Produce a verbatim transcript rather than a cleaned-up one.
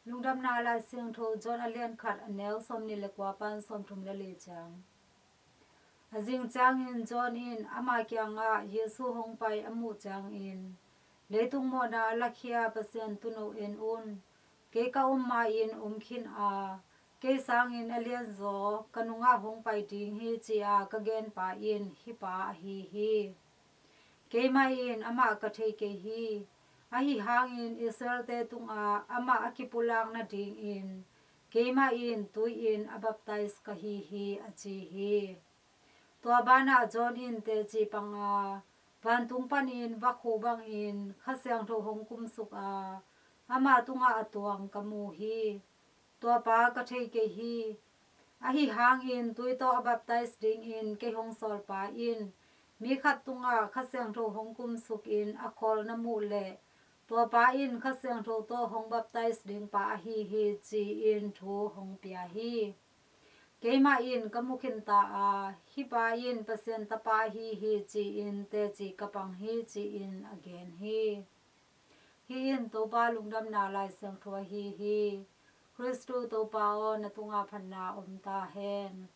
Lungdamna Lai Siangtho John a lian khat, a neu sawmnih le kua pan sawmthum le li ciang. A zing ciangin John in ama kiangah Jesu hong pai a muh ciangin, "Leitung mawhna lakhia Pasian tuuno en un. Kei ka om ma-in om khin a, kei sangin a lianzaw ka nungah hong pai ding hi," ci-a ka genpa in hih pa ahi hi. Keimah in amah ka thei kei hi. Ahi hangin Israelte tungah amah a kipulak nadingin keimah in tui-in a baptize ka hi hi, a ci hi. Tua banah John in teci panga, vantung panin vakhu bangin Kha Siangtho hong kumsuk a, ama tungah a tuang ka mu hi. Tua pa ka thei kei hi. Ahi hangin tui tawh a baptize dingin kei hong sawlpa in mi khat tungah Kha Siangtho hong kumsukin a khawl na muh leh, tua pa in Kha Siangtho tawh hong baptize ding pa ahi hi, ci-in thu hong pia hi. Keimah in ka mu khinta a, hih pa in Pasian Tapa ahi hi, ci-in teci ka pang hi, ci-in a gen hi. Hih in Topa Lungdamna Lai Siangtho ahi hi. Khristu Topa aw, na tungah phatna om ta hen.